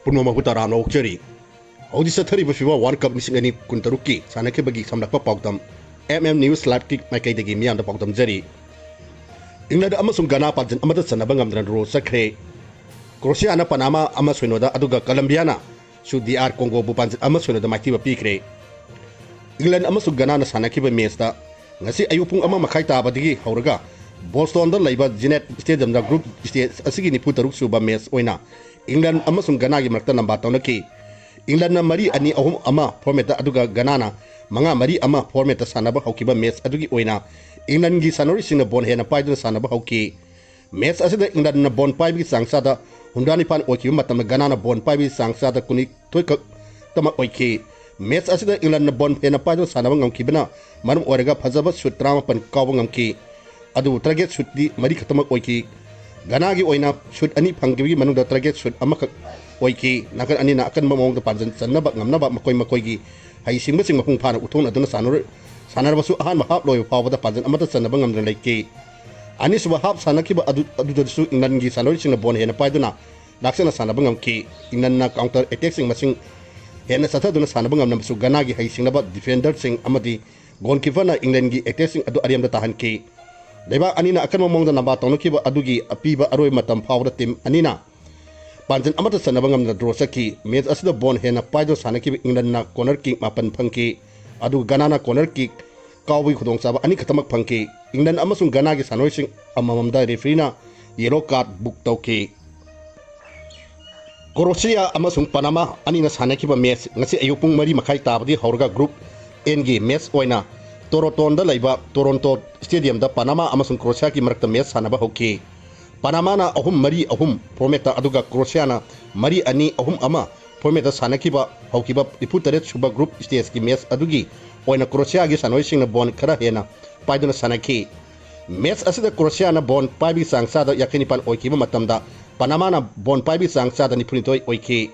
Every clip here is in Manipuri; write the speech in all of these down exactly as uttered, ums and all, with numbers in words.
ꯄꯨꯝꯅꯃꯛꯄꯨ ꯇꯔꯥꯝꯅ ꯑꯣꯛꯆꯔꯤ꯫ ꯍꯧꯖꯤꯛ ꯆꯠꯊꯔꯤꯕ ꯐꯤꯐꯥ ꯋꯥꯔꯜ ꯀꯞ ꯂꯤꯁꯤꯡ ꯑꯅꯤ ꯀꯨꯟꯇꯔꯨꯛꯀꯤ ꯁꯥꯟꯅꯈꯤꯕꯒꯤ ꯁꯝꯂꯞꯄ ꯄꯥꯎꯗꯝ ꯑꯦꯝ ꯑꯦꯝ ꯅ꯭ꯌꯨꯁ ꯂꯥꯏꯚꯀꯤ ꯃꯥꯏꯀꯩꯗꯒꯤ ꯃꯤꯌꯥꯝꯗ ꯄꯥꯎꯗꯝꯖꯔꯤ꯫ ꯏꯪꯂꯦꯟ ꯑꯃꯁꯨꯡ ꯒꯅꯥ ꯄꯥꯟꯖꯤꯜ ꯑꯃꯠꯇ ꯆꯟꯅꯕ ꯉꯝꯗꯅ ꯗ꯭ꯔꯣ ꯆꯠꯈ꯭ꯔꯦ꯫ ꯀ꯭ꯔꯣꯁꯤꯌꯥꯅ ꯄꯅꯥꯃꯥ ꯑꯃ ꯁꯣꯏꯅꯣꯗ, ꯑꯗꯨꯒ ꯀꯂꯝꯕꯤꯌꯥꯅ ꯁꯨ ꯗꯤ ꯑꯥꯔ ꯀꯣꯡꯒꯣꯕꯨ ꯄꯥꯟꯖꯤꯜ ꯑꯃ ꯁꯣꯏꯅꯣꯗ ꯃꯥꯏꯊꯤꯕ ꯄꯤꯈ꯭ꯔꯦ꯫ ꯏꯪꯂꯦꯟ ꯑꯃꯁꯨꯡ ꯒꯅꯥꯅ ꯁꯥꯟꯅꯈꯤꯕ ꯃꯦꯆꯇ ꯉꯁꯤ ꯑꯌꯨꯛ ꯄꯨꯡ ꯑꯃ ꯃꯈꯥꯏ ꯇꯥꯕꯗꯒꯤ ꯍꯧꯔꯒ ꯕꯣꯁꯇꯣꯟꯗ ꯂꯩꯕ ꯖꯤꯅꯦꯠ ꯁ꯭ꯇꯦꯗꯤꯌꯝꯗ ꯒ꯭ꯔꯨꯞ ꯁ꯭ꯇꯦꯖ ꯑꯁꯤꯒꯤ ꯅꯤꯐꯨ ꯇꯔꯨꯛ ꯁꯨꯕ ꯃꯦꯆ ꯑꯣꯏꯅ ꯏꯪꯂꯦꯟ ꯑꯃꯁꯨꯡ ꯒꯅꯥꯒꯤ ꯃꯔꯛꯇ ꯂꯝꯕꯥ ꯇꯧꯅꯈꯤ꯫ ꯏꯪꯂꯦꯟꯅ ꯃꯔꯤ ꯑꯅꯤ ꯑꯍꯨꯝ ꯑꯃ ꯐꯣꯔꯃꯦꯠꯇ, ꯑꯗꯨꯒ ꯒꯅꯥꯅ ꯃꯉꯥ ꯃꯔꯤ ꯑꯃ ꯐꯣꯔꯃꯦꯠꯇ ꯁꯥꯟꯅꯕ ꯍꯧꯈꯤꯕ ꯃꯦꯆ ꯑꯗꯨꯒꯤ ꯑꯣꯏꯅ ꯏꯪꯂꯦꯟꯒꯤ ꯁꯥꯟꯅꯔꯣꯏꯁꯤꯡꯅ ꯕꯣꯜ ꯍꯦꯟꯅ ꯄꯥꯏꯗꯨꯅ ꯁꯥꯟꯅꯕ ꯍꯧꯈꯤ꯫ ꯃꯦꯆ ꯑꯁꯤꯗ ꯏꯪꯂꯦꯟꯅ ꯕꯣꯜ ꯄꯥꯏꯕꯒꯤ ꯆꯥꯡ ꯆꯥꯗ ꯍꯨꯝꯗ꯭ꯔꯥ ꯅꯤꯄꯥꯟ ꯑꯣꯏꯈꯤꯕ ꯃꯇꯝꯗ ꯒꯅꯥꯅ ꯕꯣꯜ ꯄꯥꯏꯕꯒꯤ ꯆꯥꯡ ꯆꯥꯗ ꯀꯨꯟꯅꯤꯊꯣꯏ ꯈꯛꯇꯃꯛ ꯑꯣꯏꯈꯤ꯫ ꯃꯦꯆ ꯑꯁꯤꯗ ꯏꯪꯂꯦꯟꯅ ꯕꯣꯜ ꯍꯦꯟꯅ ꯄꯥꯏꯗꯨꯅ ꯁꯥꯟꯅꯕ ꯉꯝꯈꯤꯕꯅ ꯃꯔꯝ ꯑꯣꯏꯔꯒ ꯐꯖꯕ ꯁꯨꯠ ꯇꯔꯥꯃꯥꯄꯟ ꯀꯥꯎꯕ ꯉꯝꯈꯤ꯫ ꯑꯗꯨꯕꯨ ꯇꯥꯔꯒꯦꯠ ꯁꯨꯠꯇꯤ ꯃꯔꯤ ꯈꯛꯇꯃꯛ ꯑꯣꯏꯈꯤ꯫ ꯒꯅꯥꯒꯤ ꯑꯣꯏꯅ ꯁꯨꯠ ꯑꯅꯤ ꯐꯪꯈꯤꯕꯒꯤ ꯃꯅꯨꯡꯗ ꯇꯥꯔꯒꯦꯠ ꯁꯨꯠ ꯑꯃꯈꯛ ꯑꯣꯏꯈꯤ꯫ ꯅꯥꯀꯟ ꯑꯅꯤꯅ ꯑꯀꯟꯕ ꯃꯑꯣꯡꯗ ꯄꯥꯟꯖꯤꯜ ꯆꯟꯅꯕ ꯉꯝꯅꯕ ꯃꯈꯣꯏ ꯃꯈꯣꯏꯒꯤ ꯍꯩꯁꯤꯡꯕꯁꯤꯡ ꯃꯄꯨꯡ ꯐꯥꯅ ꯎꯠꯊꯣꯛꯅꯗꯨꯅ ꯁꯥꯟꯅꯔꯣꯏ-, ꯁꯥꯟꯅꯔꯕꯁꯨ ꯑꯍꯥꯟꯕ ꯍꯥꯞ ꯂꯣꯏꯕ ꯐꯥꯎꯕꯗ ꯄꯥꯟꯖꯤꯜ ꯑꯃꯠꯇ ꯆꯟꯅꯕ ꯉꯝꯗꯅ ꯂꯩꯈꯤ꯫ ꯑꯅꯤꯁꯨꯕ ꯍꯥꯞ ꯁꯥꯟꯅꯈꯤꯕ ꯑꯗꯨ, ꯑꯗꯨꯗꯁꯨ ꯏꯪꯂꯦꯟꯒꯤ ꯁꯥꯟꯅꯔꯣꯏꯁꯤꯡꯅ ꯕꯣꯜ ꯍꯦꯟꯅ ꯄꯥꯏꯗꯨꯅ ꯂꯥꯛꯆꯅ ꯁꯥꯟꯅꯕ ꯉꯝꯈꯤ꯫ ꯏꯪꯂꯦꯟꯅ ꯀꯥꯎꯟꯇꯔ ꯑꯦꯇꯦꯛꯁꯤꯡ ꯃꯁꯤꯡ ꯍꯦꯟꯅ ꯆꯠꯊꯗꯨꯅ ꯁꯥꯟꯅꯕ ꯉꯝꯂꯕꯁꯨ ꯒꯅꯥꯒꯤ ꯍꯩꯁꯤꯡꯂꯕ ꯗꯤꯐꯦꯟꯗꯔꯁꯤꯡ ꯑꯃꯗꯤ ꯒꯣꯜꯀꯤꯄꯔꯅ ꯏꯪꯂꯦꯟꯒꯤ ꯑꯦꯇꯦꯛꯁꯤꯡ ꯑꯗꯨ ꯑꯔꯦꯝꯕꯗ ꯇꯥꯍꯟꯈꯤ꯫ ꯂꯩꯕꯥꯛ ꯑꯅꯤꯅ ꯑꯀꯟꯕ ꯃꯑꯣꯡꯗ ꯂꯝꯕꯥ ꯇꯧꯅꯈꯤꯕ ꯑꯗꯨꯒꯤ ꯑꯄꯤꯕ ꯑꯔꯣꯏꯕ ꯃꯇꯝ ꯐꯥꯎꯕꯗ ꯇꯤꯝ ꯑꯅꯤꯅ ꯄꯥꯟꯖꯤꯜ ꯑꯃꯠꯇ ꯆꯟꯅꯕ ꯉꯝꯗꯅ ꯗ꯭ꯔꯣ ꯆꯠꯈꯤ꯫ ꯃꯦꯆ ꯑꯁꯤꯗ ꯕꯣꯜ ꯍꯦꯟꯅ ꯄꯥꯏꯗꯨꯅ ꯁꯥꯟꯅꯈꯤꯕ ꯏꯪꯂꯦꯟꯅ ꯀꯣꯔꯅꯔ ꯀꯤꯛ ꯃꯥꯄꯟ ꯐꯪꯈꯤ, ꯑꯗꯨꯒ ꯒꯅꯥꯅ ꯀꯣꯔꯅꯔ ꯀꯤꯛ ꯀꯥꯎꯕꯒꯤ ꯈꯨꯗꯣꯡꯆꯥꯕ ꯑꯅꯤꯈꯛꯇꯃꯛ ꯐꯪꯈꯤ꯫ ꯏꯪꯂꯦꯟ ꯑꯃꯁꯨꯡ ꯒꯅꯥꯒꯤ ꯁꯥꯟꯅꯔꯣꯏꯁꯤꯡ ꯑꯃꯃꯝꯗ ꯔꯦꯐ꯭ꯔꯤꯅ ꯌꯦꯂꯣ ꯀꯥꯔꯗ ꯕꯨꯛ ꯇꯧꯈꯤ꯫ ꯀ꯭ꯔꯣꯁꯤꯌꯥ ꯑꯃꯁꯨꯡ ꯄꯅꯥꯃꯥ ꯑꯅꯤꯅ ꯁꯥꯟꯅꯈꯤꯕ ꯃꯦꯆ ꯉꯁꯤ ꯑꯌꯨꯛ ꯄꯨꯡ ꯃꯔꯤ ꯃꯈꯥꯏ ꯇꯥꯕꯗꯒꯤ ꯍꯧꯔꯒ ꯒ꯭ꯔꯨꯞ ꯑꯦꯟꯒꯤ ꯃꯦꯆ ꯑꯣꯏꯅ ꯇꯣꯔꯣꯇꯣꯟꯗ ꯂꯩꯕ ꯇꯣꯔꯣꯟꯇꯣ ꯁ꯭ꯇꯦꯗꯤꯌꯝꯗ ꯄꯅꯥꯃꯥ ꯑꯃꯁꯨꯡ ꯀ꯭ꯔꯣꯁꯤꯌꯥꯒꯤ ꯃꯔꯛꯇ ꯃꯦꯆ ꯁꯥꯟꯅꯕ ꯍꯧꯈꯤ꯫ ꯄꯅꯥꯃꯥꯅ ꯑꯍꯨꯝ ꯃꯔꯤ ꯑꯍꯨꯝ ꯐꯣꯔꯃꯦꯠꯇ, ꯑꯗꯨꯒ ꯀ꯭ꯔꯣꯁꯤꯌꯥꯅ ꯃꯔꯤ ꯑꯅꯤ ꯑꯍꯨꯝ ꯑꯃ ꯐꯣꯔꯃꯦꯠꯇ ꯁꯥꯟꯅꯈꯤꯕ ꯍꯧꯈꯤꯕ ꯅꯤꯐꯨ ꯇꯔꯦꯠ ꯁꯨꯕ ꯒ꯭ꯔꯨꯞ ꯁ꯭ꯇꯦꯖꯀꯤ ꯃꯦꯆ ꯑꯗꯨꯒꯤ ꯑꯣꯏꯅ ꯀ꯭ꯔꯣꯁꯤꯌꯥꯒꯤ ꯁꯥꯟꯅꯔꯣꯏꯁꯤꯡꯅ ꯕꯣꯜ ꯈꯔ ꯍꯦꯟꯅ ꯄꯥꯏꯗꯨꯅ ꯁꯥꯟꯅꯈꯤ꯫ ꯃꯦꯆ ꯑꯁꯤꯗ ꯀ꯭ꯔꯣꯁꯤꯌꯥꯅ ꯕꯣꯜ ꯄꯥꯏꯕꯒꯤ ꯆꯥꯡ ꯆꯥꯗ ꯌꯥꯡꯈꯩ ꯅꯤꯄꯥꯟ ꯑꯣꯏꯈꯤꯕ ꯃꯇꯝꯗ ꯄꯅꯥꯃꯥꯅ ꯕꯣꯜ ꯄꯥꯏꯕꯒꯤ ꯆꯥꯡ ꯆꯥꯗ ꯅꯤꯐꯨ ꯅꯤꯊꯣꯏ ꯑꯣꯏꯈꯤ꯫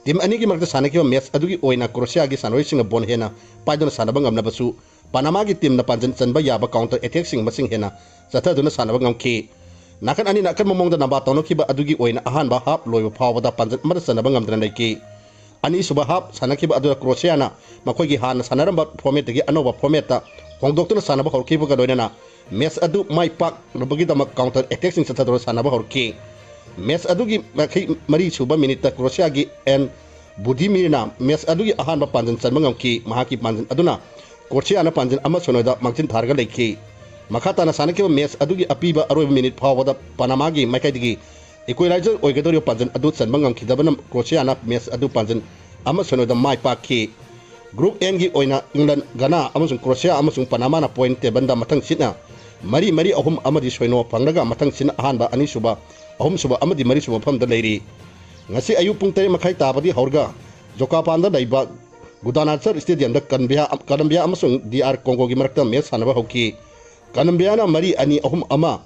ꯇꯤꯝ ꯑꯅꯤꯒꯤ ꯃꯔꯛꯇ ꯁꯥꯟꯅꯈꯤꯕ ꯃꯦꯆ ꯑꯗꯨꯒꯤ ꯑꯣꯏꯅ ꯀ꯭ꯔꯣꯁꯤꯌꯥꯒꯤ ꯁꯥꯟꯅꯔꯣꯏꯁꯤꯡꯅ ꯕꯣꯜ ꯍꯦꯟꯅ ꯄꯥꯏꯗꯨꯅ ꯁꯥꯟꯅꯕ ꯉꯝꯂꯕꯁꯨ, ꯄꯅꯥꯃꯥꯒꯤ ꯇꯤꯝꯅ ꯄꯥꯟꯖꯤꯜ ꯆꯟꯕ ꯌꯥꯕ ꯀꯥꯎꯟꯇꯔ ꯑꯦꯇꯦꯛꯁꯤꯡ ꯃꯁꯤꯡ ꯍꯦꯟꯅ ꯆꯠꯊꯗꯨꯅ ꯁꯥꯟꯅꯕ ꯉꯝꯈꯤ꯫ ꯅꯥꯀꯟ ꯑꯅꯤꯅ ꯑꯀꯟꯕ ꯃꯑꯣꯡꯗ ꯅꯝꯕ ꯇꯧꯅꯈꯤꯕ ꯑꯗꯨꯒꯤ ꯑꯣꯏꯅ ꯑꯍꯥꯟꯕ half ꯂꯣꯏꯕ ꯐꯥꯎꯕꯗ ꯄꯥꯟꯖꯟ ꯑꯃꯠꯇ ꯆꯟꯅꯕ ꯉꯝꯗꯅ ꯂꯩꯈꯤ꯫ ꯑꯅꯤꯁꯨꯕ half ꯁꯥꯟꯅꯈꯤꯕ ꯑꯗꯨꯗ ꯀ꯭ꯔꯣꯁꯤꯌꯥꯅ ꯃꯈꯣꯏꯒꯤ ꯍꯥꯟꯅ ꯁꯥꯟꯅꯔꯝꯕ formatꯇꯒꯤ ꯑꯅꯧꯕ formatꯇ ꯍꯣꯡꯗꯣꯛꯇꯨꯅ ꯁꯥꯟꯅꯕ ꯍꯧꯔꯛꯈꯤꯕꯒ ꯂꯣꯏꯅꯅ match ꯑꯗꯨ ꯃꯥꯏ ꯄꯥꯛꯅꯕꯒꯤꯗꯃꯛ counter attacking ꯆꯠꯊꯗꯨꯅ ꯁꯥꯟꯅꯕ ꯍꯧꯔꯛꯈꯤ꯫ Match ꯑꯗꯨꯒꯤ ꯃꯈꯩ ꯃꯔꯤ ꯁꯨꯕ minuteꯇ ꯀ꯭ꯔꯣꯁꯤꯌꯥꯒꯤ ꯑꯦꯟ ꯕꯨꯗꯤꯃꯤꯔꯅ match ꯑꯗꯨꯒꯤ ꯑꯍꯥꯟꯕ ꯄꯥꯟꯖꯟ ꯆꯟꯕ ꯉꯝꯈꯤ꯫ ꯃꯍꯥꯛꯀꯤ ꯄꯥꯟꯖꯟ ꯑꯗꯨꯅ ꯀ꯭ꯔꯣꯁꯤꯌꯥꯅ ꯄꯥꯟꯖꯟ ꯑꯃ ꯁꯣꯏꯅꯣꯗ ꯃꯥꯡꯖꯤꯟ ꯊꯥꯔꯒ ꯂꯩꯈꯤ꯫ ꯃꯈꯥ ꯇꯥꯅ ꯁꯥꯟꯅꯈꯤꯕ match ꯑꯗꯨꯒꯤ ꯑꯄꯤꯕ ꯑꯔꯣꯏꯕ minute ꯐꯥꯎꯕꯗ ꯄꯅꯥꯃꯥꯒꯤ ꯃꯥꯏꯀꯩꯗꯒꯤ equalizer ꯑꯣꯏꯒꯗꯧꯔꯤꯕ ꯄꯥꯟꯖꯟ ꯑꯗꯨ ꯆꯟꯕ ꯉꯝꯈꯤꯗꯕꯅ ꯀ꯭ꯔꯣꯁꯤꯌꯥꯅ match ꯑꯗꯨ ꯄꯥꯟꯖꯟ ꯑꯃ ꯁꯣꯏꯅꯣꯗ ꯃꯥꯏ ꯄꯥꯛꯈꯤ꯫ Group Nꯒꯤ ꯑꯣꯏꯅ ꯏꯪꯂꯟ, ꯘꯅꯥ ꯑꯃꯁꯨꯡ ꯀ꯭ꯔꯣꯁꯤꯌꯥ ꯑꯃꯁꯨꯡ ꯄꯅꯥꯃꯥꯅ point tableꯗ ꯃꯊꯪ ꯁꯤꯠꯅ ꯃꯔꯤ, ꯃꯔꯤ, ꯑꯍꯨꯝ ꯑꯃꯗꯤ ꯁꯣꯏꯅꯣ ꯐꯪꯂꯒ ꯃꯊꯪ ꯁꯤꯠꯅ ꯑꯍꯥꯟꯕ, ꯑꯅꯤꯁꯨꯕ, ꯑꯍꯨꯝꯁꯨꯕ ꯑꯃꯗꯤ ꯃꯔꯤꯁꯨꯕ ꯃꯐꯝꯗ ꯂꯩꯔꯤ꯫ ꯉꯁꯤ ꯑꯌꯨꯛ ꯄꯨꯡ ꯇꯔꯦꯠ ꯃꯈꯥꯏ ꯇꯥꯕꯗꯤ ꯍꯧꯔꯒ ꯖꯣꯀꯥꯄꯥꯟꯗ ꯂꯩꯕ ꯒꯨꯗꯥꯅꯥꯆꯔ stadiumꯗ ꯀꯂꯝꯕꯤꯌꯥ, ꯀꯂꯝꯕꯤꯌꯥ ꯑꯃꯁꯨꯡ ꯗꯤ ꯑꯥꯔ ꯀꯣꯡꯒꯣꯒꯤ ꯃꯔꯛꯇ match ꯁꯥꯟꯅꯕ ꯍꯧꯈꯤ꯫ ꯀꯂꯝꯕꯤꯌꯥꯅ ꯃꯔꯤ, ꯑꯅꯤ, ꯑꯍꯨꯝ, ꯑꯃ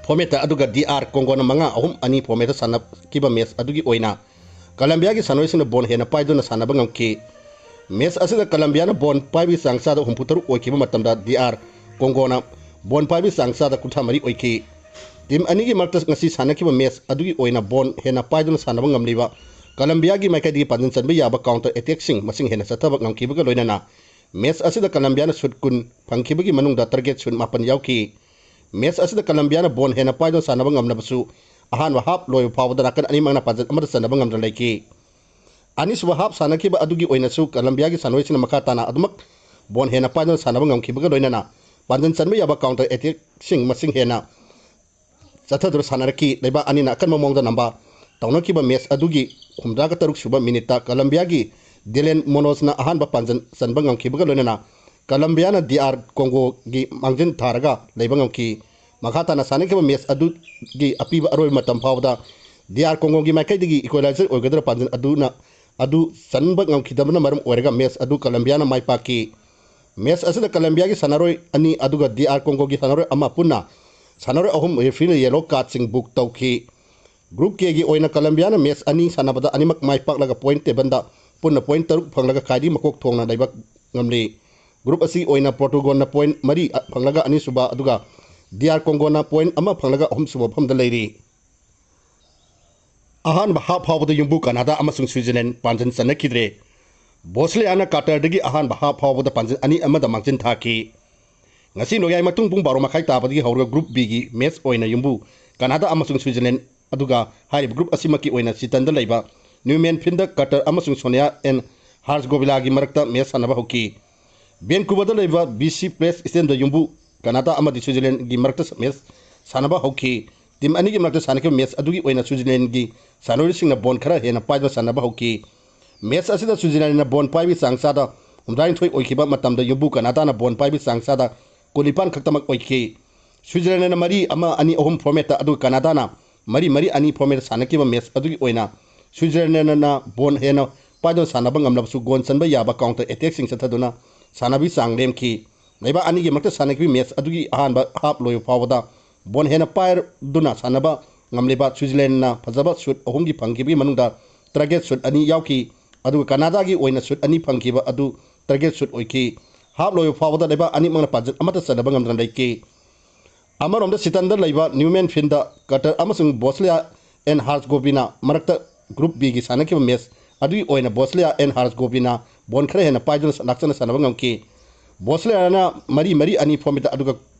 formatꯇ, ꯑꯗꯨꯒ ꯗꯤ ꯑꯥꯔ ꯀꯣꯡꯒꯣꯅ ꯃꯉꯥ, ꯑꯍꯨꯝ, ꯑꯅꯤ formatꯇ ꯁꯥꯟꯅꯈꯤꯕ match ꯑꯗꯨꯒꯤ ꯑꯣꯏꯅ ꯀꯂꯝꯕꯤꯌꯥꯒꯤ ꯁꯥꯟꯅꯔꯣꯏꯁꯤꯡꯅ ball ꯍꯦꯟꯅ ꯄꯥꯏꯗꯨꯅ ꯁꯥꯟꯅꯕ ꯉꯝꯈꯤ꯫ Match ꯑꯁꯤꯗ ꯀꯂꯝꯕꯤꯌꯥꯅ ball ꯄꯥꯏꯕꯒꯤ ꯆꯥꯡ ꯆꯥꯗ ꯍꯨꯝꯐꯨ ꯇꯔꯨꯛ ꯑꯣꯏꯈꯤꯕ ꯃꯇꯝꯗ ꯗꯤ ꯑꯥꯔ ꯀꯣꯡꯒꯣꯅ ball ꯄꯥꯏꯕꯒꯤ ꯆꯥꯡ ꯆꯥꯗ ꯀꯨꯟꯊ꯭ꯔꯥ ꯃꯔꯤ ꯑꯣꯏꯈꯤ꯫ Team ꯑꯅꯤꯒꯤ ꯃꯔꯛꯇ ꯉꯁꯤ ꯁꯥꯟꯅꯈꯤꯕ match ꯑꯗꯨꯒꯤ ꯑꯣꯏꯅ ball ꯍꯦꯟꯅ ꯄꯥꯏꯗꯨꯅ ꯁꯥꯟꯅꯕ ꯉꯝꯂꯤꯕ ꯀꯂꯝꯕꯤꯌꯥꯒꯤ ꯃꯥꯏꯀꯩꯗꯒꯤ ꯄꯥꯟꯖꯤꯟ ꯆꯟꯕ ꯌꯥꯕ counter attackꯁꯤꯡ ꯃꯁꯤꯡ ꯍꯦꯟꯅ ꯆꯠꯊꯕ ꯉꯝꯈꯤꯕꯒ ꯂꯣꯏꯅꯅ match ꯑꯁꯤꯗ ꯀꯂꯝꯕꯤꯌꯥꯅ shoot ꯀꯨꯟ ꯐꯪꯈꯤꯕꯒꯤ ꯃꯅꯨꯡꯗ target shoot ꯃꯥꯄꯟ ꯌꯥꯎꯈꯤ꯫ Match ꯑꯁꯤꯗ ꯀꯂꯝꯕꯤꯌꯥꯅ ball ꯍꯦꯟꯅ ꯄꯥꯏꯗꯨꯅ ꯁꯥꯟꯅꯕ ꯉꯝꯂꯕꯁꯨ ꯑꯍꯥꯟꯕ half ꯂꯣꯏꯕ ꯐꯥꯎꯕꯗ ꯅꯥꯀꯟ ꯑꯅꯤꯃꯛꯅ ꯄꯥꯟꯖꯤꯟ ꯑꯃꯠꯇ ꯆꯟꯅꯕ ꯉꯝꯗꯅ ꯂꯩꯈꯤ꯫ ꯑꯅꯤꯁꯨꯕ half ꯁꯥꯟꯅꯈꯤꯕ ꯑꯗꯨꯒꯤ ꯑꯣꯏꯅꯁꯨ ꯀꯂꯝꯕꯤꯌꯥꯒꯤ ꯁꯥꯟꯅꯔꯣꯏꯁꯤꯡꯅ ꯃꯈꯥ ꯇꯥꯅ ꯑꯗꯨꯃꯛ ball ꯍꯦꯟꯅ ꯄꯥꯏꯗꯨꯅ ꯁꯥꯟꯅꯕ ꯉꯝꯈꯤꯕꯒ ꯂꯣꯏꯅꯅ ꯄꯥꯟꯖꯤꯟ ꯆꯟꯕ ꯌꯥꯕ counter attackꯁꯤꯡ ꯃꯁꯤꯡ ꯍꯦꯟꯅ ꯆꯠꯊꯗꯨꯅ ꯁꯥꯟꯅꯔꯛꯈꯤ꯫ ꯂꯩꯕꯥꯛ ꯑꯅꯤꯅ ꯑꯀꯟꯕ ꯃꯑꯣꯡꯗ ꯅꯝꯕ ꯇꯧꯅꯈꯤꯕ match ꯑꯗꯨꯒꯤ ꯍꯨꯝꯗ꯭ꯔꯥꯒ ꯇꯔꯨꯛ ꯁꯨꯕ minuteꯇ ꯀꯂꯝꯕꯤꯌꯥꯒꯤ ꯗꯤꯂꯦꯟ ꯃꯣꯅꯣꯁꯅ ꯑꯍꯥꯟꯕ ꯄꯥꯟꯖꯤꯟ ꯆꯟꯕ ꯉꯝꯈꯤꯕꯒ ꯂꯣꯏꯅꯅ ꯀꯂꯝꯕꯤꯌꯥꯅ ꯗꯤ ꯑꯥꯔ ꯀꯣꯡꯒꯣꯒꯤ ꯃꯥꯡꯖꯤꯟ ꯊꯥꯔꯒ ꯂꯩꯕ ꯉꯝꯈꯤ꯫ ꯃꯈꯥ ꯇꯥꯅ ꯁꯥꯟꯅꯈꯤꯕ match ꯑꯗꯨꯒꯤ ꯑꯄꯤꯕ ꯑꯔꯣꯏꯕ ꯃꯇꯝ ꯐꯥꯎꯕꯗ ꯗꯤ ꯑꯥꯔ ꯀꯣꯡꯒꯣꯒꯤ ꯃꯥꯏꯀꯩꯗꯒꯤ equalizer ꯑꯣꯏꯒꯗꯧꯔꯕ ꯄꯥꯟꯖꯤꯟ ꯑꯗꯨꯅ, ꯑꯗꯨ ꯆꯟꯕ ꯉꯝꯈꯤꯗꯕꯅ ꯃꯔꯝ ꯑꯣꯏꯔꯒ match ꯑꯗꯨ ꯀꯂꯝꯕꯤꯌꯥꯅ ꯃꯥꯏ ꯄꯥꯛꯈꯤ꯫ Match ꯑꯁꯤꯗ ꯀꯂꯝꯕꯤꯌꯥꯒꯤ ꯁꯥꯟꯅꯔꯣꯏ ꯑꯅꯤ ꯑꯗꯨꯒ ꯗꯤ ꯑꯥꯔ ꯀꯣꯡꯒꯣꯒꯤ ꯁꯥꯟꯅꯔꯣꯏ ꯑꯃ ꯄꯨꯟꯅ ꯁꯥꯟꯅꯔꯣꯏ ꯑꯍꯨꯝ refereeꯅ yellow cardꯁꯤꯡ book ꯇꯧꯈꯤ꯫ Group Kꯒꯤ ꯑꯣꯏꯅ ꯀꯂꯝꯕꯤꯌꯥꯅ match ꯑꯅꯤ ꯁꯥꯟꯅꯕꯗ ꯑꯅꯤꯃꯛ ꯃꯥꯏ ꯄꯥꯛꯂꯒ point tableꯗ ꯄꯨꯟꯅ point ꯇꯔꯨꯛ ꯐꯪꯂꯒ ꯈ꯭ꯋꯥꯏꯗꯒꯤ ꯃꯀꯣꯛ ꯊꯣꯡꯅ ꯂꯩꯕ ꯉꯝꯂꯤ꯫ Group ꯑꯁꯤꯒꯤ ꯑꯣꯏꯅ Portugalꯅ point ꯃꯔꯤ ꯐꯪꯂꯒ ꯑꯅꯤꯁꯨꯕ, ꯑꯗꯨꯒ ꯗꯤ ꯑꯥꯔ ꯀꯣꯡꯒꯣꯅ ꯄꯣꯏꯟ ꯑꯃ ꯐꯪꯂꯒ ꯑꯍꯨꯝꯁꯨꯕ ꯃꯐꯝꯗ ꯂꯩꯔꯤ꯫ ꯑꯍꯥꯟꯕ ꯍꯥꯞ ꯐꯥꯎꯕꯗ ꯌꯨꯝꯕꯨ ꯀꯅꯥꯗꯥ ꯑꯃꯁꯨꯡ ꯁ꯭ꯋꯤꯖꯔꯂꯦꯟ ꯄꯥꯟꯖꯤꯟ ꯆꯟꯅꯈꯤꯗ꯭ꯔꯦ꯫ ꯕꯣꯁꯂꯤꯌꯥꯅ ꯀꯥꯇꯔꯗꯒꯤ ꯑꯍꯥꯟꯕ ꯍꯥꯞ ꯐꯥꯎꯕꯗ ꯄꯥꯟꯖꯤꯟ ꯑꯅꯤ ꯑꯃꯗ ꯃꯥꯡꯖꯤꯟ ꯊꯥꯈꯤ꯫ ꯉꯁꯤ ꯅꯣꯡꯌꯥꯏ ꯃꯇꯨꯡ ꯄꯨꯡ ꯕꯥꯔꯣ ꯃꯈꯥꯏ ꯇꯥꯕꯗꯒꯤ ꯍꯧꯔꯒ ꯒ꯭ꯔꯨꯞ ꯕꯤꯒꯤ ꯃꯦꯠꯆ ꯑꯣꯏꯅ ꯌꯨꯝꯕꯨ ꯀꯅꯥꯗꯥ ꯑꯃꯁꯨꯡ ꯁ꯭ꯋꯤꯖꯔꯂꯦꯟ, ꯑꯗꯨꯒ ꯍꯥꯏꯔꯤꯕ ꯒ꯭ꯔꯨꯞ ꯑꯁꯤꯃꯛꯀꯤ ꯑꯣꯏꯅ ꯁꯤꯇꯟꯗ ꯂꯩꯕ ꯅ꯭ꯌꯨꯃꯦꯟ ꯐꯤꯟꯗ ꯀꯇꯔ ꯑꯃꯁꯨꯡ ꯁꯣꯅꯤꯌꯥ ꯑꯦꯟ ꯍꯥꯔꯁꯒꯣꯕꯤꯂꯥꯒꯤ ꯃꯔꯛꯇ ꯃꯦꯠꯆ ꯁꯥꯟꯅꯕ ꯍꯧꯈꯤ꯫ ꯕꯦꯟꯀꯨꯕꯔꯗ ꯂꯩꯕ ꯕꯤ ꯁꯤ ꯄ꯭ꯂꯦꯁ ꯁ꯭ꯇꯦꯗꯤꯌꯝꯗ ꯌꯨꯝꯕꯨ ꯀꯅꯥꯗꯥ ꯑꯃꯗꯤ ꯁ꯭ꯋꯤꯖꯔꯂꯦꯟꯒꯤ ꯃꯔꯛꯇ ꯃꯦꯠꯆ ꯁꯥꯟꯅꯕ ꯍꯧꯈꯤ꯫ ꯇꯤꯝ ꯑꯅꯤꯒꯤ ꯃꯔꯛꯇ ꯁꯥꯟꯅꯈꯤꯕ ꯃꯦꯠꯆ ꯑꯗꯨꯒꯤ ꯑꯣꯏꯅ ꯁ꯭ꯋꯤꯖꯔꯂꯦꯟꯒꯤ ꯁꯥꯟꯅꯔꯣꯏꯁꯤꯡꯅ ꯕꯣꯜ ꯈꯔ ꯍꯦꯟꯅ ꯄꯥꯏꯗꯨꯅ ꯁꯥꯟꯅꯕ ꯍꯧꯈꯤ꯫ ꯃꯦꯠꯆ ꯑꯁꯤꯗ ꯁ꯭ꯋꯤꯖꯔꯂꯦꯟꯅ ꯕꯣꯜ ꯄꯥꯏꯕꯒꯤ ꯆꯥꯡ ꯆꯥꯗ ꯍꯨꯝꯗ꯭ꯔꯥꯅꯤꯊꯣꯏ ꯑꯣꯏꯈꯤꯕ ꯃꯇꯝꯗ ꯌꯨꯝꯕꯨ ꯀꯅꯥꯗꯥꯅ ꯕꯣꯜ ꯄꯥꯏꯕꯒꯤ ꯆꯥꯡ ꯆꯥꯗ ꯀꯨꯟꯅꯤꯄꯥꯟ ꯈꯛꯇꯃꯛ ꯑꯣꯏꯈꯤ꯫ ꯁ꯭ꯋꯤꯖꯔꯂꯦꯟꯅ ꯃꯔꯤ ꯑꯃ, ꯑꯅꯤ ꯑꯍꯨꯝ ꯐꯣꯔꯃꯦꯠꯇ, ꯑꯗꯨꯒ ꯀꯅꯥꯗꯥꯅ ꯃꯔꯤ ꯃꯔꯤ ꯑꯅꯤ ꯐꯣꯔꯃꯦꯠꯇ ꯁꯥꯟꯅꯈꯤꯕ ꯃꯦꯠꯆ ꯑꯗꯨꯒꯤ ꯑꯣꯏꯅ ꯁ꯭ꯋꯤꯖꯔꯂꯦꯟꯅ ꯕꯣꯜ ꯍꯦꯟꯅ ꯄꯥꯏꯗꯨꯅ ꯁꯥꯟꯅꯕ ꯉꯝꯂꯕꯁꯨ ꯒꯣꯜ ꯆꯟꯕ ꯌꯥꯕ ꯀꯥꯎꯟꯇꯔ ꯑꯦꯇꯦꯛꯁꯤꯡ ꯆꯠꯊꯗꯨꯅ ꯁꯥꯟꯅꯕꯒꯤ ꯆꯥꯡ ꯂꯦꯝꯈꯤ꯫ ꯂꯩꯕꯥꯛ ꯑꯅꯤꯒꯤ ꯃꯔꯛꯇ ꯁꯥꯟꯅꯈꯤꯕ ꯃꯦꯠꯆ ꯑꯗꯨꯒꯤ ꯑꯍꯥꯟꯕ ꯍꯥꯞ ꯂꯣꯏꯕ ꯐꯥꯎꯕꯗ ꯕꯣꯜ ꯍꯦꯟꯅ ꯄꯥꯏꯗꯨꯅ ꯁꯥꯟꯅꯕ ꯉꯝꯂꯤꯕ ꯁ꯭ꯋꯤꯖꯔꯂꯦꯟꯅ ꯐꯖꯕ ꯁꯨꯠ ꯑꯍꯨꯝꯒꯤ ꯐꯪꯈꯤꯕꯒꯤ ꯃꯅꯨꯡꯗ ꯇꯔꯒꯦꯠ ꯁꯨꯠ ꯑꯅꯤ ꯌꯥꯎꯈꯤ꯫ ꯑꯗꯨꯒ ꯀꯅꯥꯗꯥꯒꯤ ꯑꯣꯏꯅ ꯁꯨꯠ ꯑꯅꯤ ꯐꯪꯈꯤꯕ ꯑꯗꯨ ꯇꯔꯒꯦꯠ ꯁꯨꯠ ꯑꯣꯏꯈꯤ꯫ ꯍꯥꯞ ꯂꯣꯏꯕ ꯐꯥꯎꯕꯗ ꯂꯩꯕꯥꯛ ꯑꯅꯤꯃꯛꯅ ꯄꯥꯟꯖꯤꯜ ꯑꯃꯠꯇ ꯆꯟꯅꯕ ꯉꯝꯗꯅ ꯂꯩꯈꯤ꯫ ꯑꯃꯔꯣꯝꯗ ꯁꯤꯇꯟꯗ ꯂꯩꯕ ꯅ꯭ꯌꯨꯃꯦꯟ ꯐꯤꯟꯗ ꯀꯇꯔ ꯑꯃꯁꯨꯡ ꯕꯣꯁꯂꯤꯌꯥ ꯑꯦꯟ ꯍꯥꯔꯁꯒꯣꯕꯤꯅꯥ ꯃꯔꯛꯇ ꯒ꯭ꯔꯨꯞ ꯕꯤꯒꯤ ꯁꯥꯟꯅꯈꯤꯕ ꯃꯦꯠꯆ ꯑꯗꯨꯒꯤ ꯑꯣꯏꯅ ꯕꯣꯁꯂꯤꯌꯥ ꯑꯦꯟ ꯍꯥꯔꯁꯒꯣꯕꯤꯅꯥ ꯕꯣꯜ ꯈꯔ ꯍꯦꯟꯅ ꯄꯥꯏꯗꯨꯅ ꯂꯥꯛꯆꯅ ꯁꯥꯟꯅꯕ ꯉꯝꯈꯤ꯫ ꯕꯣꯁꯂꯤꯌꯥꯅ ꯃꯔꯤ ꯃꯔꯤ ꯑꯅꯤ ꯐꯣꯔꯃꯦꯠꯇ, ꯑꯗꯨꯒ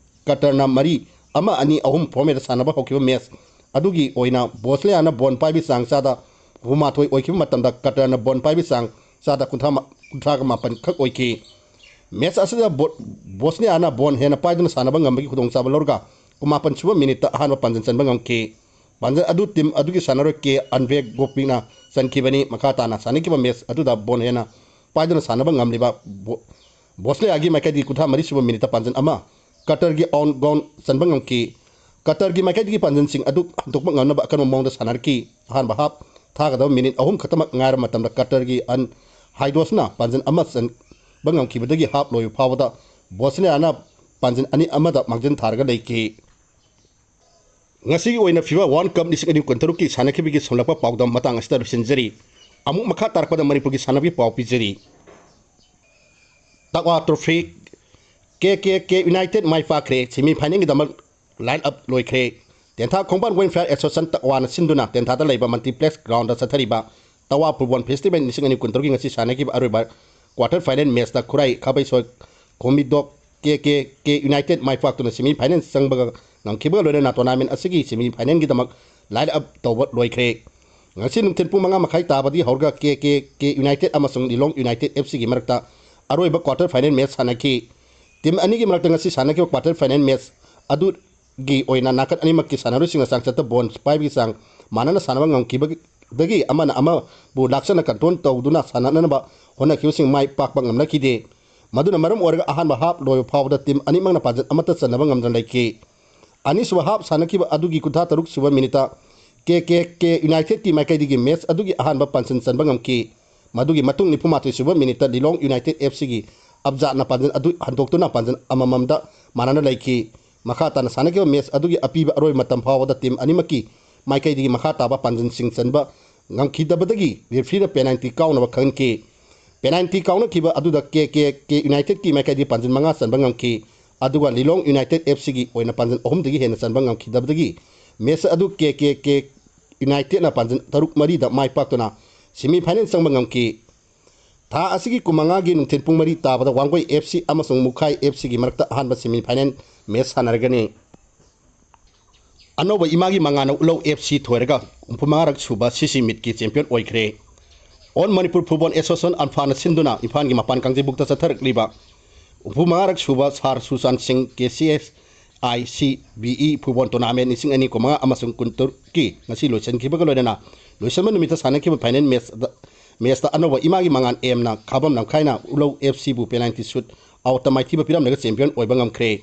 ꯀꯇꯔꯅ ꯃꯔꯤ ꯑꯃ ꯑꯅꯤ ꯑꯍꯨꯝ ꯐꯣꯔꯃꯦꯠꯇ ꯁꯥꯟꯅꯕ ꯍꯧꯈꯤꯕ ꯃꯦꯠꯆ ꯑꯗꯨꯒꯤ ꯑꯣꯏꯅ ꯕꯣꯁꯂꯤꯌꯥꯅ ꯕꯣꯜ ꯄꯥꯏꯕꯒꯤ ꯆꯥꯡ ꯆꯥꯗ ꯍꯨꯝꯐꯨꯃꯥꯊꯣꯏ ꯑꯣꯏꯈꯤꯕ ꯃꯇꯝꯗ ꯀꯇꯔꯅ ꯕꯣꯜ ꯄꯥꯏꯕꯒꯤ ꯆꯥꯡ ꯆꯥꯗ ꯀꯨꯟꯊ꯭ꯔꯥ, ꯀꯨꯟꯊ꯭ꯔꯥꯒ ꯃꯥꯄꯟ ꯈꯛ ꯑꯣꯏꯈꯤ꯫ ꯃꯦꯠꯆ ꯑꯁꯤꯗ ꯕꯣ-, ꯕꯣꯁꯅꯤꯌꯥꯅ ꯕꯣꯜ ꯍꯦꯟꯅ ꯄꯥꯏꯗꯨꯅ ꯁꯥꯟꯅꯕ ꯉꯝꯕꯒꯤ ꯈꯨꯗꯣꯡꯆꯥꯕ ꯂꯧꯔꯒ ꯀꯨꯟꯃꯥꯄꯟ ꯁꯨꯕ ꯃꯤꯅꯤꯠꯇ ꯑꯍꯥꯟꯕ ꯄꯥꯟꯖꯤꯜ ꯆꯟꯕ ꯉꯝꯈꯤ꯫ ꯄꯥꯟꯖꯤꯜ ꯑꯗꯨ ꯇꯤꯝ ꯑꯗꯨꯒꯤ ꯁꯥꯟꯅꯔꯣꯏ ꯀꯦ ꯑꯟꯗ꯭ꯔꯦ ꯒꯣꯄꯤꯅ ꯆꯟꯈꯤꯕꯅꯤ꯫ ꯃꯈꯥ ꯇꯥꯅ ꯁꯥꯟꯅꯈꯤꯕ ꯃꯦꯠꯆ ꯑꯗꯨꯗ ꯕꯣꯜ ꯍꯦꯟꯅ ꯄꯥꯏꯗꯨꯅ ꯁꯥꯟꯅꯕ ꯉꯝꯂꯤꯕ ꯕꯣ-, ꯕꯣꯁꯅꯤꯌꯥꯒꯤ ꯃꯥꯏꯀꯩꯗꯒꯤ ꯀꯨꯟꯊ꯭ꯔꯥ ꯃꯔꯤ ꯁꯨꯕ ꯃꯤꯅꯤꯠꯇ ꯄꯥꯟꯖꯤꯜ ꯑꯃ, ꯀꯇꯔꯒꯤ ꯑꯥꯎꯟ ꯒꯣꯜ ꯆꯟꯕ ꯉꯝꯈꯤ꯫ ꯀꯇꯔꯒꯤ ꯃꯥꯏꯀꯩꯗꯒꯤ ꯄꯥꯟꯖꯤꯜꯁꯤꯡ ꯑꯗꯨ ꯍꯟꯗꯣꯛꯄ ꯉꯝꯅꯕ ꯑꯀꯟꯕ ꯃꯑꯣꯡꯗ ꯁꯥꯟꯅꯔꯛꯈꯤ꯫ ꯑꯍꯥꯟꯕ ꯍꯥꯞ ꯊꯥꯒꯗꯕ ꯃꯤꯅꯤꯠ ꯑꯍꯨꯝ ꯈꯛꯇꯃꯛ ꯉꯥꯏꯔꯕ ꯃꯇꯝꯗ ꯀꯇꯔꯒꯤ ꯑꯟ ꯍꯥꯏꯗꯣꯁꯅ ꯄꯥꯟꯖꯤꯜ ꯑꯃ ꯆꯟꯕ ꯉꯝꯈꯤꯕꯗꯒꯤ ꯍꯥꯞ ꯂꯣꯏꯕ ꯐꯥꯎꯕꯗ ꯕꯣꯁꯅꯤꯌꯥꯅ ꯄꯥꯟꯖꯤꯜ ꯑꯅꯤ ꯑꯃꯗ ꯃꯥꯡꯖꯤꯜ ꯊꯥꯔꯒ ꯂꯩꯈꯤ꯫ ꯉꯁꯤꯒꯤ ꯑꯣꯏꯅ ꯐꯤꯐꯥ ꯋꯥꯔꯜ ꯀꯞ ꯂꯤꯁꯤꯡ ꯑꯅꯤ ꯀꯨꯟꯇꯔꯨꯛꯀꯤ ꯁꯥꯟꯅꯈꯤꯕꯒꯤ ꯁꯝꯂꯞꯄ ꯄꯥꯎꯗꯝ ꯃꯇꯥꯡ ꯑꯁꯤꯗ ꯂꯣꯏꯁꯤꯟꯖꯔꯤ꯫ ꯑꯃꯨꯛ ꯃꯈꯥ ꯇꯥꯔꯛꯄꯗ ꯃꯅꯤꯄꯨꯔꯒꯤ ꯁꯥꯟꯅꯕꯒꯤ ꯄꯥꯎ ꯄꯤꯖꯔꯤ꯫ ꯇꯛꯋꯥ ꯇ꯭ꯔꯣꯐꯤ ꯀꯦ ꯀꯦ ꯀꯦ ꯌꯨꯅꯥꯏꯇꯦꯗ ꯃꯥꯏ ꯄꯥꯛꯈ꯭ꯔꯦ꯫ ꯁꯦꯃꯤ ꯐꯥꯏꯅꯦꯜꯒꯤꯗꯃꯛ ꯂꯥꯏꯟ ꯑꯞ ꯂꯣꯏꯈ꯭ꯔꯦ꯫ ꯇꯦꯟꯊꯥ ꯈꯣꯡꯕꯥꯟ ꯋꯦꯜꯐꯤꯌꯥꯔ ꯑꯦꯁꯣꯁꯤꯌꯦꯁꯟ ꯇꯛꯋꯥꯅ ꯁꯤꯟꯗꯨꯅ ꯇꯦꯟꯊꯥꯗ ꯂꯩꯕ ꯃꯜꯇꯤꯄ꯭ꯂꯦꯛꯁ ꯒ꯭ꯔꯥꯎꯟꯗ ꯆꯠꯊꯔꯤꯕ ꯇꯋꯥ ꯐꯨꯠꯕꯣꯜ ꯐꯦꯁꯇꯤꯚꯦꯜ ꯂꯤꯁꯤꯡ ꯑꯅꯤ ꯀꯨꯟꯇꯔꯨꯛꯀꯤ ꯉꯁꯤ ꯁꯥꯟꯅꯈꯤꯕ ꯑꯔꯣꯏꯕ ꯀ꯭ꯋꯥꯇꯔ ꯐꯥꯏꯅꯦꯜ ꯃꯦꯆꯇ ꯈꯨꯔꯥꯏ ꯈꯥꯕꯩꯁꯣꯏ ꯈꯣꯃꯤꯗꯣꯛ ꯀꯦ ꯀꯦ ꯀꯦ ꯌꯨꯅꯥꯏꯇꯦꯗ ꯃꯥꯏ ꯄꯥꯛꯇꯨꯅ ꯁꯦꯃꯤ ꯐꯥꯏꯅꯦꯜ ꯆꯪꯕꯒ ꯉꯝꯈꯤꯕꯒ ꯂꯣꯏꯅꯅ ꯇꯣꯔꯅꯥꯃꯦꯟ ꯑꯁꯤꯒꯤ ꯁꯦꯃꯤ ꯐꯥꯏꯅꯦꯜꯒꯤꯗꯃꯛ ꯂꯥꯏꯟ ꯑꯞ ꯇꯧꯕ ꯂꯣꯏꯈ꯭ꯔꯦ꯫ ꯉꯁꯤ ꯅꯨꯡꯊꯤꯜ ꯄꯨꯡ ꯃꯉꯥ ꯃꯈꯥꯏ ꯇꯥꯕꯗꯒꯤ ꯍꯧꯔꯒ ꯀꯦ ꯀꯦ ꯀꯦ ꯌꯨꯅꯥꯏꯇꯦꯗ ꯑꯃꯁꯨꯡ ꯂꯤꯂꯣꯡ ꯌꯨꯅꯥꯏꯇꯦꯗ ꯑꯦꯐ ꯁꯤꯒꯤ ꯃꯔꯛꯇ ꯑꯔꯣꯏꯕ ꯀ꯭ꯋꯥꯇꯔ ꯐꯥꯏꯅꯦꯜ ꯃꯦꯆ ꯁꯥꯟꯅꯈꯤ꯫ ꯇꯤꯝ ꯑꯅꯤꯒꯤ ꯃꯔꯛꯇ ꯉꯁꯤ ꯁꯥꯟꯅꯈꯤꯕ ꯀ꯭ꯋꯥꯇꯔ ꯐꯥꯏꯅꯦꯜ ꯃꯦꯆ ꯑꯗꯨꯒꯤ ꯑꯣꯏꯅ ꯅꯥꯀꯟ ꯑꯅꯤꯃꯛꯀꯤ ꯁꯥꯟꯅꯔꯣꯏꯁꯤꯡꯅ ꯆꯥꯡꯆꯠꯇ ꯕꯣꯜ ꯄꯥꯏꯕꯒꯤ ꯆꯥꯡ ꯃꯥꯟꯅꯅ ꯁꯥꯟꯅꯕ ꯉꯝꯈꯤꯕꯗꯒꯤ ꯑꯃꯅ ꯑꯃꯕꯨ ꯂꯥꯛꯆꯅ ꯀꯟꯇ꯭ꯔꯣꯜ ꯇꯧꯗꯨꯅ ꯁꯥꯟꯅꯅꯕ ꯍꯣꯠꯅꯈꯤꯕꯁꯤꯡ ꯃꯥꯏ ꯄꯥꯛꯄ ꯉꯝꯅꯈꯤꯗꯦ꯫ ꯃꯗꯨꯅ ꯃꯔꯝ ꯑꯣꯏꯔꯒ ꯑꯍꯥꯟꯕ ꯍꯥꯞ ꯂꯣꯏꯕ ꯐꯥꯎꯕꯗ ꯇꯤꯝ ꯑꯅꯤꯃꯛꯅ ꯄꯥꯟꯖꯤꯜ ꯑꯃꯠꯇ ꯆꯟꯅꯕ ꯉꯝꯗꯅ ꯂꯩꯈꯤ꯫ ꯑꯅꯤꯁꯨꯕ ꯍꯥꯞ ꯁꯥꯟꯅꯈꯤꯕ ꯑꯗꯨꯒꯤ ꯀꯨꯟꯊ꯭ꯔꯥ ꯇꯔꯨꯛ ꯁꯨꯕ ꯃꯤꯅꯤꯠꯇ ꯀꯦ ꯀꯦ ꯀꯦ ꯌꯨꯅꯥꯏꯇꯦꯗꯀꯤ ꯃꯥꯏꯀꯩꯗꯒꯤ ꯃꯦꯆ ꯑꯗꯨꯒꯤ ꯑꯍꯥꯟꯕ ꯄꯥꯟꯖꯤꯜ ꯆꯟꯕ ꯉꯝꯈꯤ꯫ ꯃꯗꯨꯒꯤ ꯃꯇꯨꯡ ꯅꯤꯐꯨ ꯃꯥꯊꯣꯏ ꯁꯨꯕ ꯃꯤꯅꯤꯠꯇ ꯂꯤꯂꯣꯡ ꯌꯨꯅꯥꯏꯇꯦꯗ ꯑꯦꯐ ꯁꯤꯒꯤ ꯑꯞꯖꯥꯠꯅ ꯄꯥꯟꯖꯤꯜ ꯑꯗꯨ ꯍꯟꯗꯣꯛꯇꯨꯅ ꯄꯥꯟꯖꯤꯜ ꯑꯃꯃꯝꯗ ꯃꯥꯟꯅꯅ ꯂꯩꯈꯤ꯫ ꯃꯈꯥ ꯇꯥꯅ ꯁꯥꯟꯅꯈꯤꯕ ꯃꯦꯆ ꯑꯗꯨꯒꯤ ꯑꯄꯤꯕ ꯑꯔꯣꯏꯕ ꯃꯇꯝ ꯐꯥꯎꯕꯗ ꯇꯤꯝ ꯑꯅꯤꯃꯛꯀꯤ ꯃꯥꯏꯀꯩꯗꯒꯤ ꯃꯈꯥ ꯇꯥꯕ ꯄꯥꯟꯖꯤꯜꯁꯤꯡ ꯆꯟꯕ ꯉꯝꯈꯤꯗꯕꯗꯒꯤ ꯔꯦꯐ꯭ꯔꯤꯅ ꯄꯦꯅꯥꯜꯇꯤ ꯀꯥꯎꯅꯕ ꯈꯪꯍꯟꯈꯤ꯫ ꯄꯦꯅꯥꯜꯇꯤ ꯀꯥꯎꯅꯈꯤꯕ ꯑꯗꯨꯗ ꯀꯦ ꯀꯦ ꯀꯦ ꯌꯨꯅꯥꯏꯇꯦꯗꯀꯤ ꯃꯥꯏꯀꯩꯗꯒꯤ ꯄꯥꯟꯖꯤꯜ ꯃꯉꯥ ꯆꯟꯕ ꯉꯝꯈꯤ꯫ ꯑꯗꯨꯒ ꯂꯤꯂꯣꯡ ꯌꯨꯅꯥꯏꯇꯦꯗ ꯑꯦꯐ ꯁꯤꯒꯤ ꯑꯣꯏꯅ ꯄꯥꯟꯖꯤꯜ ꯑꯍꯨꯝꯗꯒꯤ ꯍꯦꯟꯅ ꯆꯟꯕ ꯉꯝꯈꯤꯗꯕꯗꯒꯤ ꯃꯦꯆ ꯑꯗꯨ ꯀꯦ ꯀꯦ ꯀꯦ ꯌꯨꯅꯥꯏꯇꯦꯗꯅ ꯄꯥꯟꯖꯤꯜ ꯇꯔꯨꯛ ꯃꯔꯤꯗ ꯃꯥꯏ ꯄꯥꯛꯇꯨꯅ ꯁꯦꯃꯤ ꯐꯥꯏꯅꯦꯜ ꯆꯪꯕ ꯉꯝꯈꯤ꯫ ꯊꯥ ꯑꯁꯤꯒꯤ ꯀꯨꯟꯃꯉꯥꯒꯤ ꯅꯨꯡꯊꯤꯜ ꯄꯨꯡ ꯃꯔꯤ ꯇꯥꯕꯗ ꯋꯥꯡꯒꯣꯏ ꯑꯦꯐ ꯁꯤ ꯑꯃꯁꯨꯡ ꯃꯨꯈꯥꯏ ꯑꯦꯐ ꯁꯤꯒꯤ ꯃꯔꯛꯇ ꯑꯍꯥꯟꯕ ꯁꯦꯃꯤ ꯐꯥꯏꯅꯦꯜ ꯃꯦꯆ ꯁꯥꯟꯅꯔꯒꯅꯤ꯫ ꯑꯅꯧꯕ ꯏꯃꯥꯒꯤ ꯃꯉꯥꯜꯅ ꯎꯂꯧ ꯑꯦꯐ ꯁꯤ ꯊꯣꯏꯔꯒ ꯍꯨꯝꯐꯨ ꯃꯉꯥꯔꯛ ꯁꯨꯕ ꯁꯤ ꯁꯤ ꯃꯤꯠꯀꯤ ꯆꯦꯝꯄꯤꯌꯟ ꯑꯣꯏꯈ꯭ꯔꯦ꯫ ꯑꯣꯜ ꯃꯅꯤꯄꯨꯔ ꯐꯨꯠꯕꯣꯜ ꯑꯦꯁꯣꯁꯤꯌꯦꯁꯟ ꯑꯟꯐꯥꯅ ꯁꯤꯟꯗꯨꯅ ꯏꯝꯐꯥꯜꯒꯤ ꯃꯄꯥꯟ ꯀꯥꯡꯖꯩꯕꯨꯛꯇ ꯆꯠꯊꯔꯛꯂꯤꯕ ꯍꯨꯝꯐꯨ ꯃꯉꯥꯔꯛ ꯁꯨꯕ ꯁꯥꯔ ꯁꯨꯁꯥꯟ ꯁꯤꯡ K C S I C B E football tournament ꯂꯤꯁꯤꯡ ꯑꯅꯤ ꯀꯨꯟꯃꯉꯥ ꯑꯃꯁꯨꯡ ꯀꯨꯟꯇꯔꯨꯛꯀꯤ ꯉꯁꯤ ꯂꯣꯏꯁꯤꯟꯈꯤꯕꯒ ꯂꯣꯏꯅꯅ ꯂꯣꯏꯁꯤꯟꯕ ꯅꯨꯃꯤꯠꯇ ꯁꯥꯟꯅꯈꯤꯕ ꯐꯥꯏꯅꯦꯜ ꯃꯦꯆꯇ, ꯃꯦꯆꯇ ꯑꯅꯧꯕ ꯏꯃꯥꯒꯤ ꯃꯉꯥꯜ ꯑꯦꯝꯅ ꯈꯥꯕꯝ ꯂꯝꯈꯥꯏꯅ ꯎꯂꯧ ꯑꯦꯐ ꯁꯤꯕꯨ ꯄꯦꯅꯥꯜꯇꯤ ꯁꯨꯠ ꯑꯥꯎꯠꯇ ꯃꯥꯏꯊꯤꯕ ꯄꯤꯔꯝꯂꯒ ꯆꯦꯝꯄꯤꯌꯟ ꯑꯣꯏꯕ ꯉꯝꯈ꯭ꯔꯦ꯫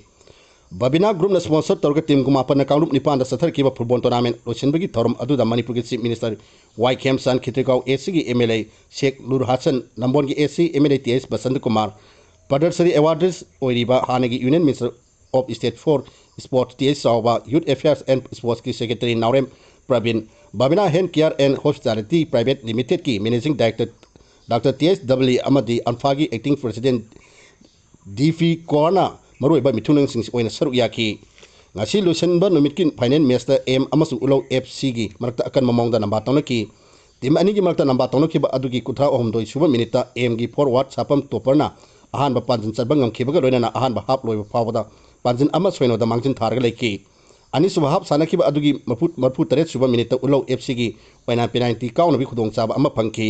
ꯕꯕꯤꯅꯥ ꯒ꯭ꯔꯨꯞꯅ ꯁ꯭ꯄꯣꯟꯁꯔ ꯇꯧꯔꯒ ꯇꯤꯝ ꯀꯨꯟꯃꯥꯄꯟꯅ ꯀꯥꯡꯂꯨꯞ ꯅꯤꯄꯥꯟꯗ ꯆꯠꯊꯔꯛꯈꯤꯕ ꯐꯨꯠꯕꯣꯜ ꯇꯣꯔꯅꯥꯃꯦꯟ ꯂꯣꯏꯁꯤꯟꯕꯒꯤ ꯊꯧꯔꯝ ꯑꯗꯨꯗ ꯃꯅꯤꯄꯨꯔꯒꯤ chief minister Y ꯈꯦꯝꯆꯥꯟ, Khetrigao A ꯁꯤꯒꯤ M L A Sheikh Noor Hassan, ꯅꯝꯕꯣꯜꯒꯤ A C M L A T S Basanta Kumar, ꯄ꯭ꯔꯗꯔꯁꯔꯤ ꯑꯦꯋꯥꯔꯗꯁ ꯑꯣꯏꯔꯤꯕ ꯍꯥꯟꯅꯒꯤ union minister of state for sports T S Chaoba, youth affairs and ꯁ꯭ꯄꯣꯔꯠꯁꯀꯤ secretary Naorem Prabin, Babina health care and hospitality private ꯂꯤꯃꯤꯇꯦꯗꯀꯤ managing director doctor T S ꯗꯕꯂꯤ ꯑꯃꯗꯤ ꯑꯟꯐꯥꯒꯤ ꯑꯦꯛꯇꯤꯡ ꯄ꯭ꯔꯁꯤꯗꯦꯟꯠ ꯗꯤ ꯄꯤ ꯀꯣꯔꯅ ꯃꯔꯨꯑꯣꯏꯕ ꯃꯤꯊꯨꯡꯂꯦꯟꯁꯤꯡ ꯑꯣꯏꯅ ꯁꯔꯨꯛ ꯌꯥꯈꯤ꯫ ꯉꯁꯤ ꯂꯣꯏꯁꯤꯟꯕ ꯅꯨꯃꯤꯠꯀꯤ ꯐꯥꯏꯅꯦꯜ ꯃꯦꯠꯁꯇ ꯑꯦꯝ ꯑꯃꯁꯨꯡ ꯎꯂꯧ ꯑꯦꯐ ꯁꯤꯒꯤ ꯃꯔꯛꯇ ꯑꯀꯟꯕ ꯃꯑꯣꯡꯗ ꯂꯝꯕꯥ ꯇꯧꯅꯈꯤ꯫ ꯇꯤꯝ ꯑꯅꯤꯒꯤ ꯃꯔꯛꯇ ꯂꯝꯕꯥ ꯇꯧꯅꯈꯤꯕ ꯑꯗꯨꯒꯤ ꯀꯨꯟꯊ꯭ꯔꯥ ꯍꯨꯝꯗꯣꯏ ꯁꯨꯕ ꯃꯤꯅꯤꯠꯇ ꯑꯦꯝꯒꯤ ꯐꯣꯔꯋꯥꯔꯗ ꯁꯥꯄꯝ ꯇꯣꯄꯔꯅ ꯑꯍꯥꯟꯕ ꯄꯥꯟꯖꯤꯟ ꯆꯟꯕ ꯉꯝꯈꯤꯕꯒ ꯂꯣꯏꯅꯅ ꯑꯍꯥꯟꯕ ꯍꯥꯞ ꯂꯣꯏꯕ ꯐꯥꯎꯕꯗ ꯄꯥꯟꯖꯤꯟ ꯑꯃ ꯁꯣꯏꯅꯣꯗ ꯃꯥꯡꯖꯤꯟ ꯊꯥꯔꯒ ꯂꯩꯈꯤ꯫ ꯑꯅꯤꯁꯨꯕ ꯍꯥꯞ ꯁꯥꯟꯅꯈꯤꯕ ꯑꯗꯨꯒꯤ ꯃꯔꯐꯨ, ꯃꯔꯐꯨ ꯇꯔꯦꯠ ꯁꯨꯕ ꯃꯤꯅꯤꯠꯇ ꯎꯂꯧ ꯑꯦꯐ ꯁꯤꯒꯤ ꯑꯣꯏꯅ ꯄꯦꯅꯥꯜꯇꯤ ꯀꯥꯎꯅꯕꯒꯤ ꯈꯨꯗꯣꯡꯆꯥꯕ ꯑꯃ ꯐꯪꯈꯤ꯫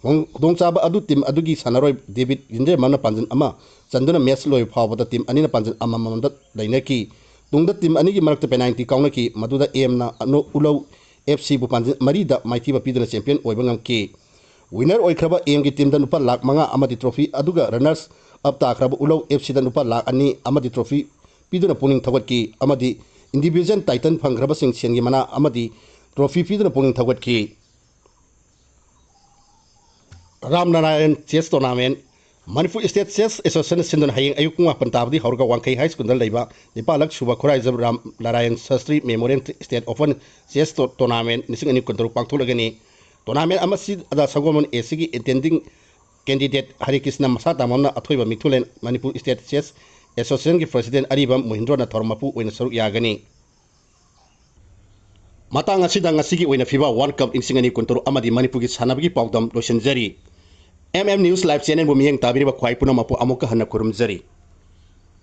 ꯈꯨꯗꯣꯡ-, ꯈꯨꯗꯣꯡꯆꯥꯕ ꯑꯗꯨ ꯇꯤꯝ ꯑꯗꯨꯒꯤ ꯁꯥꯟꯅꯔꯣꯏ ꯗꯦꯕꯤꯠ ꯌꯨꯟꯖꯦꯃꯝꯅ ꯄꯥꯟꯖꯤꯟ ꯑꯃ ꯆꯟꯗꯨꯅ ꯃꯦꯠꯁ ꯂꯣꯏꯕ ꯐꯥꯎꯕꯗ ꯇꯤꯝ ꯑꯅꯤꯅ ꯄꯥꯟꯖꯤꯟ ꯑꯃꯃꯝꯗ ꯂꯩꯅꯈꯤ꯫ ꯇꯨꯡꯗ ꯇꯤꯝ ꯑꯅꯤꯒꯤ ꯃꯔꯛꯇ ꯄꯦꯅꯥꯜꯇꯤ ꯀꯥꯎꯅꯈꯤ, ꯃꯗꯨꯗ ꯑꯦꯝꯅ ꯑꯅꯣ-, ꯎꯂꯧ ꯑꯦꯐ ꯁꯤꯕꯨ ꯄꯥꯟꯖꯤꯟ ꯃꯔꯤꯗ ꯃꯥꯏꯊꯤꯕ ꯄꯤꯗꯨꯅ ꯆꯦꯝꯄꯤꯌꯟ ꯑꯣꯏꯕ ꯉꯝꯈꯤ꯫ ꯋꯤꯅꯔ ꯑꯣꯏꯈ꯭ꯔꯕ ꯑꯦꯝꯒꯤ ꯇꯤꯝꯗ ꯂꯨꯄꯥ ꯂꯥꯈ ꯃꯉꯥ ꯑꯃꯗꯤ ꯇ꯭ꯔꯣꯐꯤ, ꯑꯗꯨꯒ ꯔꯅꯔꯁ ꯑꯞ ꯇꯥꯈ꯭ꯔꯕ ꯎꯂꯧ ꯑꯦꯐ ꯁꯤꯗ ꯂꯨꯄꯥ ꯂꯥꯈ ꯑꯅꯤ ꯑꯃꯗꯤ ꯇ꯭ꯔꯣꯐꯤ ꯄꯤꯗꯨꯅ ꯄꯨꯛꯅꯤꯡ ꯊꯧꯒꯠꯈꯤ ꯑꯃꯗꯤ ꯏꯟꯗꯤꯚꯤꯖꯨꯋꯦꯜ ꯇꯥꯏꯇꯜ ꯐꯪꯈ꯭ꯔꯕꯁꯤꯡ ꯁꯦꯟꯒꯤ ꯃꯅꯥ ꯑꯃꯗꯤ ꯇ꯭ꯔꯣꯐꯤ ꯄꯤꯗꯨꯅ ꯄꯨꯛꯅꯤꯡ ꯊꯧꯒꯠꯈꯤ꯫ Ram Narayan chess tournament. Manipur state chess ꯑꯦꯁꯣꯁꯤꯌꯦꯁꯟꯅ ꯁꯤꯟꯗꯨꯅ ꯍꯌꯦꯡ ꯑꯌꯨꯛ ꯄꯨꯡ ꯃꯥꯄꯟ ꯇꯥꯕꯗꯒꯤ ꯍꯧꯔꯒ ꯋꯥꯡꯈꯩ ꯍꯥꯏ ꯁ꯭ꯀꯨꯜꯗ ꯂꯩꯕ ꯅꯤꯄꯥꯜꯂꯛ ꯁꯨꯕ Khuraijam Ram Narayan Shastri memorial state open chess ꯇꯣ-, ꯇꯣꯔꯅꯥꯃꯦꯟ ꯂꯤꯁꯤꯡ ꯑꯅꯤ ꯀꯨꯟꯇꯔꯨꯛ ꯄꯥꯡꯊꯣꯛꯂꯒꯅꯤ꯫ ꯇꯣꯔꯅꯥꯃꯦꯟ ꯑꯃꯁꯤꯗ ꯁꯒꯣꯜꯕꯟ ꯑꯦ ꯁꯤꯒꯤ ꯏꯟꯇꯦꯟꯗꯤꯡ ꯀꯦꯟꯗꯤꯗꯦꯠ ꯍꯔꯤꯀ꯭ꯔꯤꯁꯅ ꯃꯁꯥ ꯇꯥꯃꯝꯅ ꯑꯊꯣꯏꯕ ꯃꯤꯊꯨꯂꯦꯟ ꯃꯅꯤꯄꯨꯔ ꯁ꯭ꯇꯦꯠ ꯆꯦꯁ ꯑꯦꯁꯣꯁꯤꯌꯦꯁꯟꯒꯤ ꯄ꯭ꯔꯁꯤꯗꯦꯟ ꯑꯔꯤꯕꯝ ꯃꯣꯍꯤꯟꯗ꯭ꯔꯣ ꯅꯥꯊꯧꯔꯝ ꯃꯄꯨ ꯑꯣꯏꯅ ꯁꯔꯨꯛ ꯌꯥꯒꯅꯤ꯫ ꯃꯇꯥꯡ ꯑꯁꯤꯗ ꯉꯁꯤꯒꯤ ꯑꯣꯏꯅ ꯐꯤꯐꯥ ꯋꯥꯔꯜ ꯀꯞ ꯂꯤꯁꯤꯡ ꯑꯅꯤ ꯀꯨꯟꯇꯔꯨꯛ ꯑꯃꯗꯤ ꯃꯅꯤꯄꯨꯔꯒꯤ ꯁꯥꯟꯅꯕꯒꯤ ꯄꯥꯎꯗꯝ ꯂꯣꯏꯁꯤꯟꯖꯔꯤ꯫ ꯑꯦꯝ ꯑꯦꯝ ꯅ꯭ꯌꯨꯁ ꯂꯥꯏꯚ ꯆꯦꯅꯦꯜꯕꯨ ꯃꯤꯠꯌꯦꯡ ꯇꯥꯕꯤꯔꯤꯕ ꯈ꯭ꯋꯥꯏ ꯄꯨꯝꯅꯃꯛꯄꯨ ꯑꯃꯨꯛꯀ ꯍꯟꯅ ꯈꯨꯔꯨꯝꯖꯔꯤ꯫